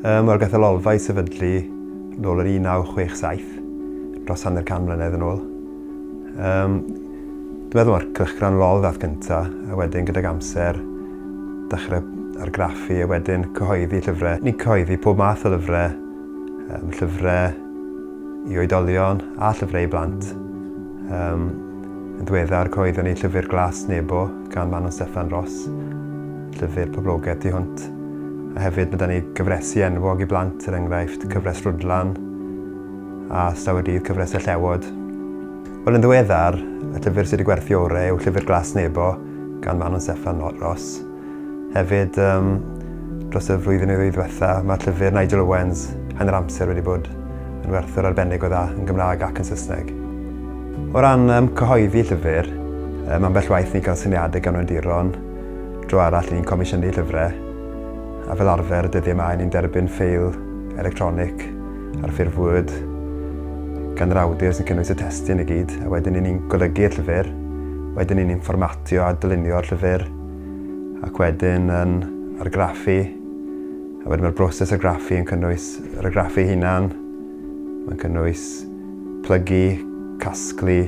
Wel, gath y Lolfa ei sefydlu nôl yn 1967, dros hanner can mlynedd yn ôl. Um, dwi'n meddwl mae'r cylchgrawn LOL ddath gynta, a wedyn gydag amser dechrau argraffu a wedyn cyhoeddi llyfrau. Ni'n cyhoeddi pob math o lyfrau, um, llyfrau i oedolion a llyfrau i blant. Um, yn ddiweddar cyhoeddon ni Llyfr Glas Nebo gan Manon Steffan Ros, llyfr poblogaidd tu hwnt. A hefyd mae 'da ni gyfresi enwog i blant, er enghraifft cyfres Rwdlan a Staw y Dydd, cyfres y Llewod. Wel, yn ddiweddar, y llyfr sydd wedi gwerthu orau yw Llyfr Glas Nebo gan Manon Steffan Ross. Hefyd, um, dros y flwyddyn neu ddwy ddiwetha, mae llyfr Nigel Owens, Hanner Amser, wedi bod yn werthwr arbennig o dda yn Gymraeg ac yn Saesneg. O ran um, cyhoeddi llyfr, um, ambell waith ni'n cael syniadau gan awduron, Dro arall, ni'n comisiynu llyfrau, a fel arfer y dyddiau 'ma, ni'n derbyn ffeil electronig ar ffurf Word gan yr awdur sy'n cynnwys y testun i gyd, a wedyn ni'n golygu'r llyfr, wedyn ni'n fformatio a dylunio'r llyfr, ac wedyn yn argraffu, a wedyn mae'r broses argraffu yn cynnwys yr argraffu hunan, mae'n cynnwys plygu, casglu,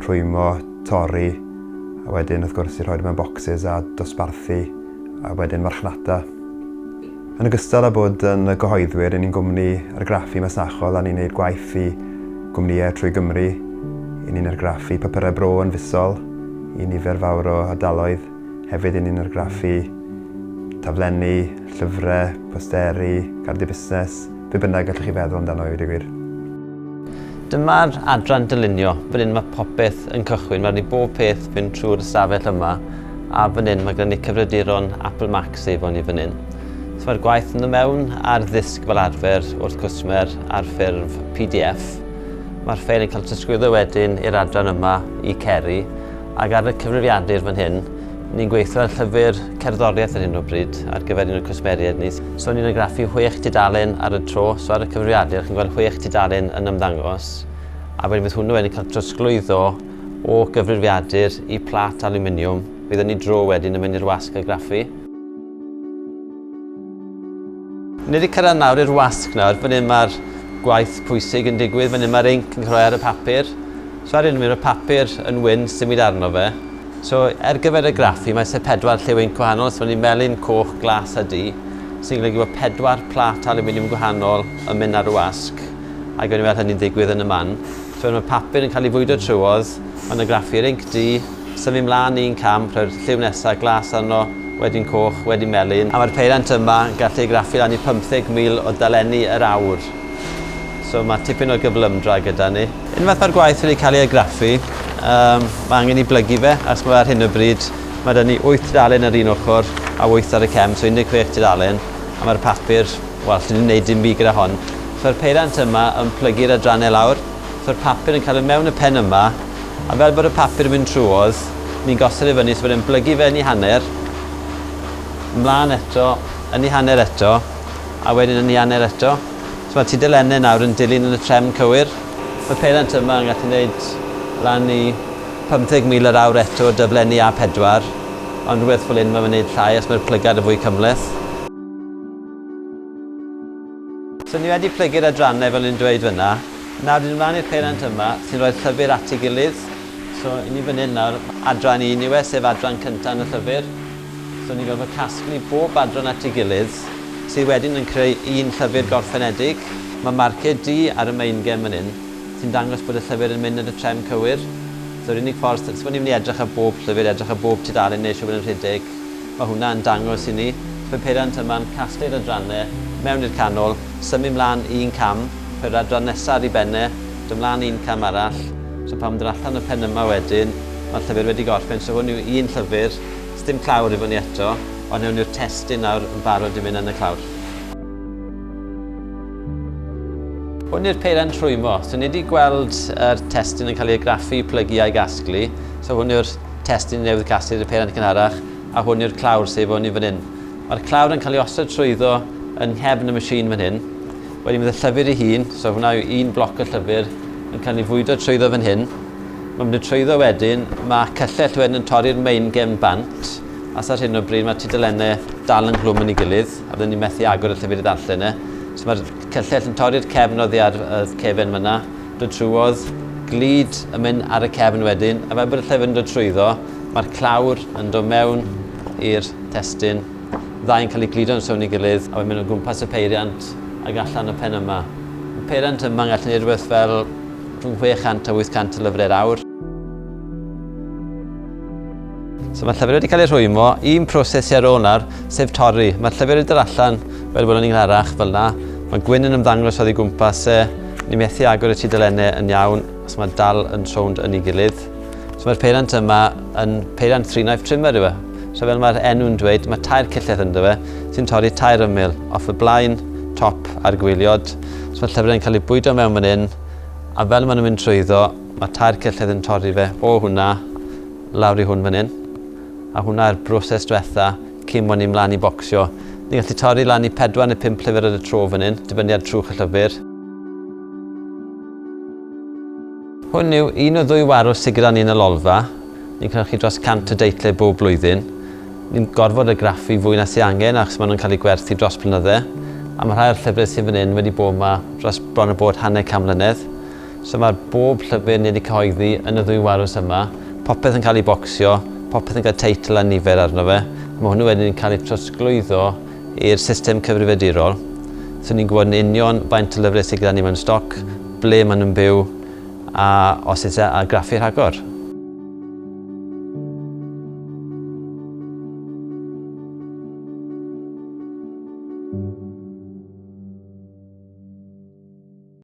rhwymo, torri, A wedyn wrth gwrs i rhoi mewn bocsys a dosbarthu a wedyn marchnata. Yn ogystal â bod yn gyhoeddwyr, 'yn ni'n gwmni argraffu masnachol a ni'n neud gwaith i gwmnïau trwy Gymru. 'Yn ni'n argraffu papurau bro yn fisol i nifer fawr o ardaloedd. Hefyd 'yn ni'n argraffu taflenni, llyfrau, posteri, cardiau busnes, be bynnag gallwch chi feddwl amdano i weud y gwir. Dyma'r adran dylunio. Fan hyn mae popeth yn cychwyn. Mae rhaid i bob peth fynd trwy'r ystafell yma. A fan hyn mae gennym ni cyfrifiaduron Apple Mac sydd efo ni fan hyn. So mae'r gwaith yn dod mewn ar ddisg fel arfer wrth cwsmer ar ffurf PDF. Mae'r ffeil yn cael trosglwyddo wedyn i'r adran yma i Ceri ac ar y cyfrifiadur fan hyn Ni'n gweithio ar llyfr cerddoriaeth ar hyn o bryd ar gyfer un o'r cwsmeriaid ni. So ni'n argraffu chwech tudalen ar y tro, so ar y cyfrifiadur chi'n gweld chwech tudalen yn ymddangos, a wedyn fydd hwnnw wedyn cael trosglwyddo o gyfrifiadur i plat aluminiwm, fydd yn ei dro wedyn yn mynd i'r wasg argraffu. Ni wedi cyrraedd nawr i'r wasg nawr, fan hyn mae'r gwaith pwysig yn digwydd, fan hyn mae'r inc yn rhoi ar y papur. So ar hyn o bryd mae'r papur yn wyn, symud arno fe. So, ar gyfer y graffu, mae isie pedwar lliw inc gwahanol, so ni melyn, coch, glas a du, sy'n golygu bod pedwar plat aluminiwm gwahanol yn mynd ar y wasg, a gewn ni weld hynny'n digwydd yn y man. So mae papur yn cael ei fwydo trwodd, mae'n argraffu'r inc du, symud mlaen un cam, rhoi'r lliw nesaf, glas arno, wedyn coch, wedyn melyn. A mae'r peiriant yma yn gallu argraffu lan i 15,000 o dalenni yr awr. So mae tipyn o gyflymdra gyda ni. Unwaith mae'r gwaith wedi cael ei argraffu, um, mae angen i blygu fe, as mae ar hyn o bryd, mae 'da ni 8 tudalen ar un ochr a 8 ar y cefn, so 16 tudalen, a mae'r papur, wel, lle ni'n neud dim byd gyda hon. So mae'r peiriant yma yn plygu'r adrannau lawr, so mae'r papur yn cael ei mewn y pen yma, a fel bod y papur yn mynd trwodd, ni'n gosod e fyny so bod e'n blygu fe yn ei hanner, mlaen eto, yn ei hanner eto, a wedyn yn ei hanner eto. So mae'r tudalennau nawr yn dilyn yn y trefn cywir. Mae'r peiriant yma yn gallu gwneud lan i 50,000 yr awr eto o daflenni A4, ond rhywbeth fel hyn mae'n gwneud llai os mae'r plygad yn fwy cymhleth. So ni wedi plygu'r adrannau fel ni'n dweud fyna. Nawr dyn ymlaen i'r peiriant yma sy'n rhoi'r llyfr at ei gilydd. So i ni fan hyn nawr, adran un yw e, sef adran cyntaf yn y llyfr. So ni'n gorfod casglu bob adran at ei gilydd, sydd wedyn yn creu un llyfr gorffenedig. Mae marciau du ar y main-gen fan hyn, sy'n dangos bod y llyfr yn mynd yn y trefn cywir. So yr unig ffordd, so ni'n mynd i edrych ar bob llyfr, edrych ar bob tudalen neu siŵr bod yn rhedeg, mae hwnna yn dangos i ni. So mae'r peiriant yma'n casglu'r adrannau mewn i'r canol, symud mlaen un cam, rhoi'r adran nesaf ar ei ben e, dod mlaen un cam arall. So pan mae'n dod allan y pen yma wedyn, mae'r llyfr wedi gorffen. So hwn yw un llyfr. Sdim clawr efo ni eto, ond newn ni'r testun nawr yn barod i fynd yn y clawr. Hwn yw'r peiriant rhwymo. So ni wedi gweld yr testun yn cael ei argraffu, plygu a'i gasglu. So hwn yw'r testun newydd casglu y peiriant gynharach, a hwn yw'r clawr sef hwn i fan hyn. Mae'r clawr yn cael ei osod trwyddo yn nghefn y machine fan hyn. Wedyn bydd y llyfr ei hun, so hwnna yw un bloc o llyfr, yn cael ei fwydo trwyddo fan hyn. Mae'n mynd trwyddo wedyn, mae cyllell wedyn yn torri'r main gefn bant. As ar hyn o bryd mae'r tudalennau dal ynghlwm yn ei gilydd, a byddwn ni'n methu agor y llyfr i ddarllen e. So mae'r cyllell yn torri'r cefn oddi ar y cefen fyna, dod trwodd, glud yn mynd ar y cefn wedyn, a fel bod y llyfr yn dod trwyddo, mae'r clawr yn dod mewn i'r testun, ddau yn cael eu gludo'n sownd ei gilydd, a mae'n mynd o gwmpas y peiriant ac allan y pen yma. Y peiriant yma'n gallu gwneud rhywbeth fel rhwng 600 a 800 o lyfrau'r awr. So mae'r llyfr wedi cael ei rhwymo, un proses sy ar ôl nawr, sef torri. Mae'r llyfr wedi dod allan, fel welwn ni'n gynharach, fel na. Mae gwyn yn ymddangos oddi gwmpas e. Ni methu agor y tudalennau yn iawn, os mae dal yn sownd yn ei gilydd. So mae'r peiriant yma yn peiriant three knife trimmer yw e. So fel mae'r enw'n dweud, mae tair cyllell ynddo fe, sy'n torri tair ymyl, off y blaen, top a'r gwaeliod. So mae'r llyfrau'n cael eu bwydo mewn fan hyn, a fel maen nhw'n mynd trwyddo, Mae tair cyllell yn torri fe o hwnna lawr i hwn fan hyn. A hwnna yw'r broses diwetha cyn bod ni'n mlaen i bocsio. Ni'n gallu torri lan i 4 neu 5 llyfr ar y tro fan hyn, dibynnu ar trwch y llyfr. Hwn yw un o ddwy warws sydd gyda ni yn y lolfa. Ni'n cynhyrchu dros 100 o deitlau bob blwyddyn. Ni'n gorfod argraffu fwy na sy angen achos maen nhw'n cael eu gwerthu dros blynydde. A mae rhai o'r llyfrau sydd fan hyn wedi bod yma dros bron a bod hanner can mlynedd. So mae bob llyfr ni wedi cyhoeddi yn y ddwy warws yma, popeth yn cael ei bocsio, popeth yn cael teitl a nifer arno fe. Mae hwnnw wedyn yn cael ei trosglwyddo i'r system cyfrifiadurol. So ni'n gwybod yn union faint o lyfrau sydd gyda ni mewn stoc, ble maen nhw'n byw, a os eisiau argraffu rhagor.